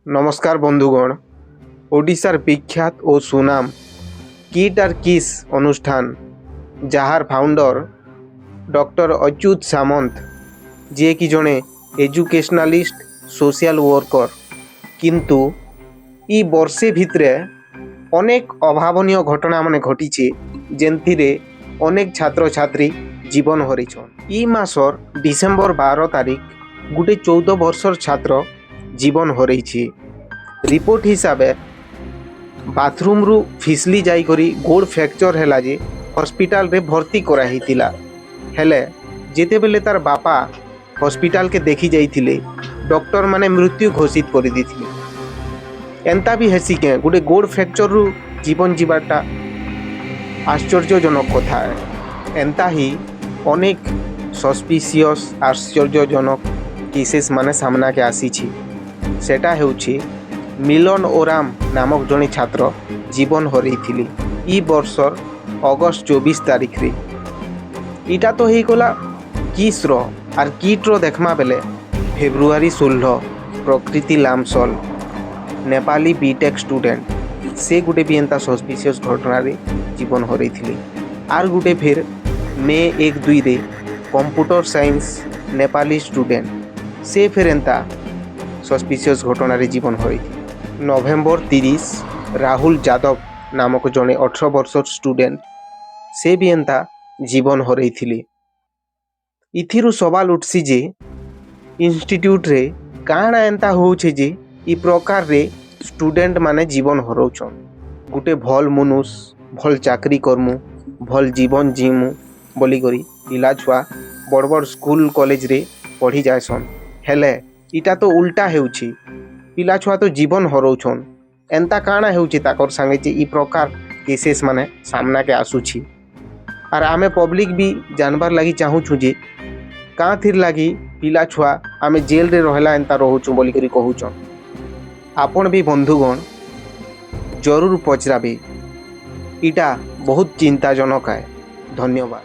ନମସ୍କାର ବନ୍ଧୁଗଣ। ଓଡ଼ିଶାର ବିଖ୍ୟାତ ଓ ସୁନାମ କିଟ୍ ଆର୍ କିସ୍ ଅନୁଷ୍ଠାନ, ଯାହାର ଫାଉଣ୍ଡର ଡକ୍ଟର ଅଚ୍ୟୁତ ସାମନ୍ତ, ଯିଏକି ଜଣେ ଏଜୁକେସନାଲିଷ୍ଟ, ସୋସିଆଲ ୱାର୍କର, କିନ୍ତୁ ଇ ବର୍ଷେ ଭିତରେ ଅନେକ ଅଭାବନୀୟ ଘଟଣା ମାନେ ଘଟିছে, ଯେନ୍ଥିରେ ଅନେକ ଛାତ୍ରଛାତ୍ରୀ ଜୀବନ ହରେଇଛନ୍। ଇ ମାସର ଡିସେମ୍ବର 12 ତାରିଖ ଗୋଟେ 14 ବର୍ଷର ଛାତ୍ର ଜୀବନ ହରେଇଛି। ରିପୋର୍ଟ ହିସାବେ ବାଥରୁମ୍ରୁ ଫିସଲି ଯାଇକରି ଗୋଡ଼ ଫ୍ରାକ୍ଚର ହେଲା ଯେ ହସ୍ପିଟାଲରେ ଭର୍ତ୍ତି କରାହେଇଥିଲା। ହେଲେ ଯେତେବେଲେ ତାର ବାପା ହସ୍ପିଟାଲକେ ଦେଖି ଯାଇଥିଲେ, ଡକ୍ଟରମାନେ ମୃତ୍ୟୁ ଘୋଷିତ କରିଦେଇଥିଲେ। ଏନ୍ତା ବି ହେସି କେଁ? ଗୋଟେ ଗୋଡ଼ ଫ୍ରାକ୍ଚରରୁ ଜୀବନ ଯିବାଟା ଆଶ୍ଚର୍ଯ୍ୟଜନକ କଥା। ଏନ୍ତା ହିଁ ଅନେକ ସସ୍ପିସିୟସ୍, ଆଶ୍ଚର୍ଯ୍ୟଜନକ କେସେସ୍ ମାନେ ସାମ୍ନାକେ ଆସିଛି। ସେଟା ହେଉଛି ମିଲନ ଓରାମ ନାମକ ଜଣେ ଛାତ୍ର ଜୀବନ ହରେଇଥିଲେ ଇ ବର୍ଷର ଅଗଷ୍ଟ 24 ତାରିଖରେ। ଇଟା ତ ହେଇଗଲା କିସ୍ର। ଆର୍ କିଟ୍ର ଦେଖ୍ମା ବେଲେ ଫେବୃଆରୀ 16 ପ୍ରକୃତି ଲାମସଲ, ନେପାଳୀ ବିଟେକ୍ ଷ୍ଟୁଡେଣ୍ଟ, ସେ ଗୋଟେ ବି ଏନ୍ତା ସସ୍ପିସିୟସ୍ ଘଟଣାରେ ଜୀବନ ହରେଇଥିଲେ। ଆର୍ ଗୋଟେ ଫେର୍ ମେ 1 2ରେ କମ୍ପ୍ୟୁଟର ସାଇନ୍ସ ନେପାଳୀ ଷ୍ଟୁଡେଣ୍ଟ, ସେ ଫେର୍ ଏନ୍ତା ସସ୍ପିସିୟସ୍ ଘଟଣାରେ ଜୀବନ ହରେଇଥିଲେ। ନଭେମ୍ବର 30 ରାହୁଲ ଯାଦବ ନାମକ ଜଣେ 18 ବର୍ଷର ଷ୍ଟୁଡେଣ୍ଟ, ସେ ବି ଏନ୍ତା ଜୀବନ ହରେଇଥିଲେ। ଇଥିରୁ ସବାଲ ଉଠ୍ସି ଯେ ଇନଷ୍ଟିଟ୍ୟୁଟ୍ରେ କାଣା ଏନ୍ତା ହଉଛେ ଯେ ଇ ପ୍ରକାରରେ ଷ୍ଟୁଡେଣ୍ଟ ମାନେ ଜୀବନ ହରଉଛନ୍? ଗୁଟେ ଭଲ୍ ମନୁଷ, ଭଲ୍ ଚାକିରି କର୍ମୁ, ଭଲ୍ ଜୀବନ ଜିଇମୁ ବୋଲିକରି ପିଲା ଛୁଆ ବଡ଼ ବଡ଼ ସ୍କୁଲ କଲେଜରେ ପଢ଼ି ଯାଏସନ୍। ହେଲେ ଇଟା ତ ଉଲ୍ଟା ହେଉଛି, ପିଲା ଛୁଆ ତ ଜୀବନ ହରଉଛନ୍। ଏନ୍ତା କାଣା ହେଉଛି ତାକର୍ ସାଙ୍ଗେ ଯେ ଇ ପ୍ରକାର କେସେସ୍ ମାନେ ସାମ୍ନାକେ ଆସୁଛି? ଆର୍ ଆମେ ପବ୍ଲିକ୍ ବି ଜାନବାର୍ ଲାଗି ଚାହୁଁଛୁ ଯେ କାଁଥିର୍ ଲାଗି ପିଲା ଛୁଆ ଆମେ ଜେଲ୍ରେ ରହେଲା ଏନ୍ତା ରହୁଛୁଁ ବୋଲିକରି କହୁଛନ୍। ଆପଣ ବି ବନ୍ଧୁଗଣ ଜରୁର ପଚରାବେ। ଇଟା ବହୁତ ଚିନ୍ତାଜନକ ଆଏ। ଧନ୍ୟବାଦ।